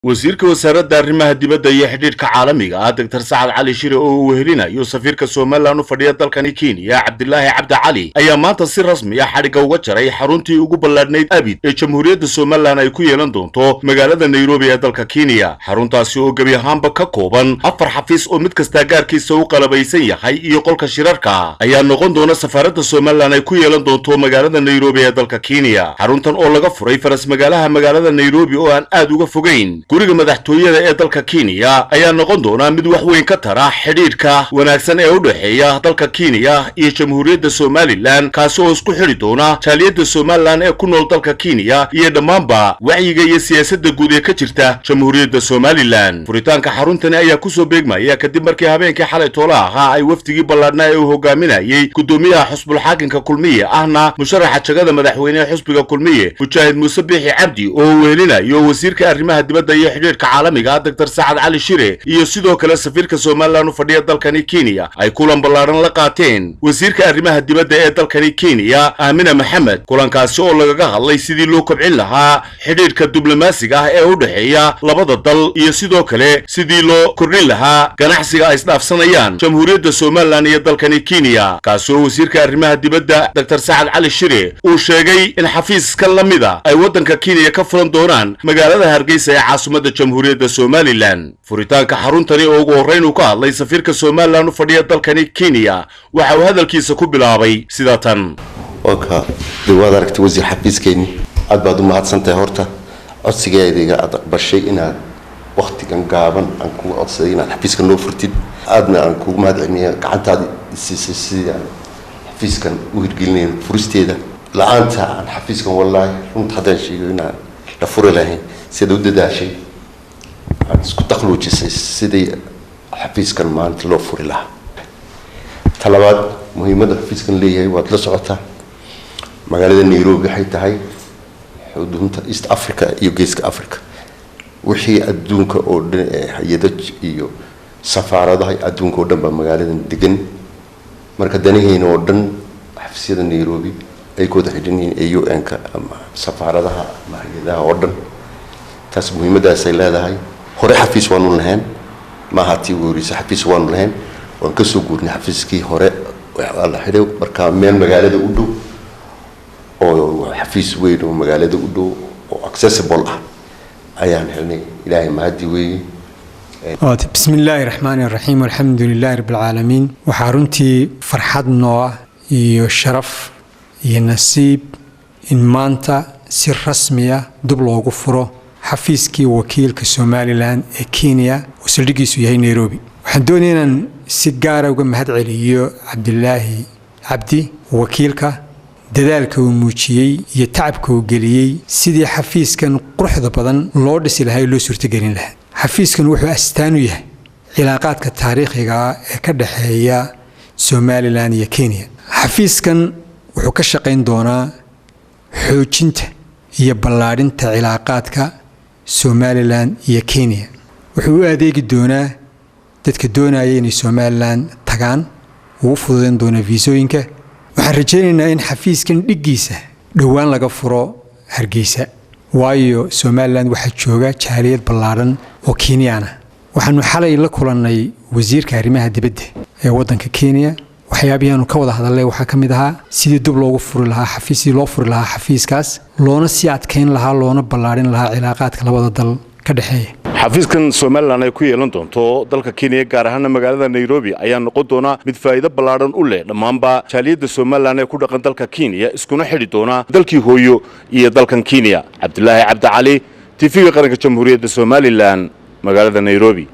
Wasiirka wasaaradda arrimaha dibadda iyo xidhiidhka caalamiga ah, Doctor Sacad Cali Shire, oo uu wehelinayo safiirka Somalilan u fadhiya dalkani Kenya, Cabdilaahi Cabdi Cali, ayaa maanta si rasmi ah xadhigga uga jaray xaruntii ugu ballaadhnayd abid ee Jamhuuriyadda Somalilan ay ku yeelan doonto magaalada Nairobi ee dalka Kenya. Xaruntaasi oo gebi ahaanba ka kooban afar xafiis oo mid kastaa gaarkiisa u qalabaysan yahay iyo qolka shirarka ayaa noqon doona safaaradda Somalilan ay ku yeelan doonto magaalada Nairobi ee dalka Kenya. Xaruntan oo laga furay faras magaalaha magaalada Nairobi oo aan aad uga fogeyn guriga madaxtooyada ee dalka Kenya ayaa noqon doona mid wax weyn ka tara xidhiidhka wanaagsan ee u dhexeeya dalka Kenya iyo Jamhuuriyadda Somalilan, kaasi oo isku xidhi doona jaaliyadda Somalilan ee ku nool dalka Kenya iyo dhammaanba wacyiga iyo siyaasadda guud ee ka jirta Jamhuuriyadda Somalilan. Furitaanka xaruntani ayaa kusoo beegmaya kadib markii habeenkii xalay toola ahaa ay wafdigii ballaadhnaa ee uu hogaaminayey guddoomiyaha xusbulxaakinka Kulmiye, ahna musharaxa jagada madaxweyne ee xusbiga Kulmiye, Mujaahid Muuse Biixi Cabdi, oo uu wehelinayo wasiirka arrimaha dibadda iyo xidhiidhka caalamiga, Doctor Sacad Cali Shire, iyo sidoo kale safiirka Somalilan u fadhiya dalkani Kenya, ay kulan ballaadhan la qaateen wasiirka arrimaha dibadda ee dalkani Kenya, Aamina Maxamed. Kulankaasi oo lagaga hadlay sidii loo kobcin lahaa xidhiidhka diblomaasiga ah ee u dhexeeya labada dal iyo sidoo kale sidii loo kordhin lahaa ganacsiga ay isdhaafsanayaan Jamhuuriyadda Somalilan iyo dalkani Kenya, kaasi oo wasiirka arrimaha dibadda, Doctor Sacad Cali Shire, uu sheegay in xafiiska la mida ay waddanka Kenya ka furan doonaan magaalada Hargeysa ee caasimadda Jamhuuriyadda Somalilan. Furitaanka xaruntani oo ugu horrayn uu ka hadlay safiirka Somalilan u fadhiya dalkani Kenya, waxa uu hadalkiisa ku bilaabay sida tan. Oka de, waad aragtay, wasiir, xafiiskeenni. Aad baad u mahadsantahay horta codsigeediga aad aqbashay inaad waktigan gaaban aan kugu codsaday inaad xafiiska noo furtid. Aadna aan kugu mahad celiniya gacantaada siisay sidii aan xafiiskan u hirgelinayn. Furisteeda la-aanta aan xafiiskan, wallaahi, runta haddaan sheego, inaan la furi lahayn. Sida u dadaashay, aan isku taqluujisay sidii xafiiskan maanta loo furi lahaa. Talabaad, muhiimadda xafiiskan leeyahay waad la socotaa. Magaalada Nairobi waxay tahay xudunta East Africa iyo Geeska Africa. Wixii adduunka oo dhan ee hay-ado iyo safaaradaha adduunka oo dhan baa magaaladan degan. Marka danaheena oo dhan xafiisyada Nairobi ay ku wada xidhan yihiin ee UN-ka ama safaaradaha ama hay-adaha oo dhan. Taas muhiimadaasay leedahay. Hore xafiis waanu lahayn, maaha tii ugu horreysay. Xafiis waanu lahayn, waan kasoo guurnay xafiiskii hore, waa la xidhay. Marka meel magaalada u dhow oo xafiis weyn oo magaalada u dhow oo accessible ah ayaan helnay. Ilaahay mahadi weeye. Bismi illaahi raxmaani raxiim, alxamdu lilaahi rabbi alcaalamiin. Waxaa runtii farxad noo ah iyo sharaf iyo nasiib in maanta si rasmi ah dib loogu furo xafiiskii wakiilka Somalilan ee Kenya oo saldhiggiisu yahay Nairobi. Waxaan doonaya inaan si gaara uga mahad celiyo Cabdilaahi Cabdi, wakiilka, dadaalka uu muujiyey iyo tacabka uu geliyey sidii xafiiskan quruxda badan loo dhisi lahaa ee loo suurtogelin lahaa. Xafiiskan wuxuu astaan u yahay cilaaqaadka taariikhiga ah ee ka dhexeeya Somalilan iyo Kenya. Xafiiskan wuxuu ka shaqayn doonaa xoojinta iyo ballaadhinta cilaaqaadka Somalilan iyo Kenya. Wuxuu u adeegi doonaa dadka doonaya inay Somalilan tagaan, wuu u fududayn doonaa fiisooyinka. Waxaan rajaynaynaa in xafiiskan dhiggiisa dhowaan laga furo Hargeysa, waayo Somalilan waxaa jooga jaaliyad ballaadhan oo Kenyaan ah. Waxaanu xalay la kulannay wasiirka arrimaha dibadda ee waddanka Kenya. Waxyaabihii aanu ka wada hadalnay waxaa ka mid ahaa sidii dib loogu furi lahaa xafiis, sidii loo furi lahaa xafiiskaas, loona sii adkayn lahaa, loona ballaadhin lahaa cilaaqaadka labada dal ka dhexeeya. Xafiiskan Somalilan ay ku yeelan doonto dalka Kenya, gaar ahaana magaalada Nairobi, ayaa noqon doona mid faa'iido ballaadhan u leh dhammaanba jaaliyadda Somalilan ee ku dhaqan dalka Kenya, iskuna xidhi doona dalkii hooyo iyo dalkan Kenya. Cabdilaahi Cabdicali, TV-ga Qaranka Jamhuuriyadda Somalilan, magaalada Nairobi.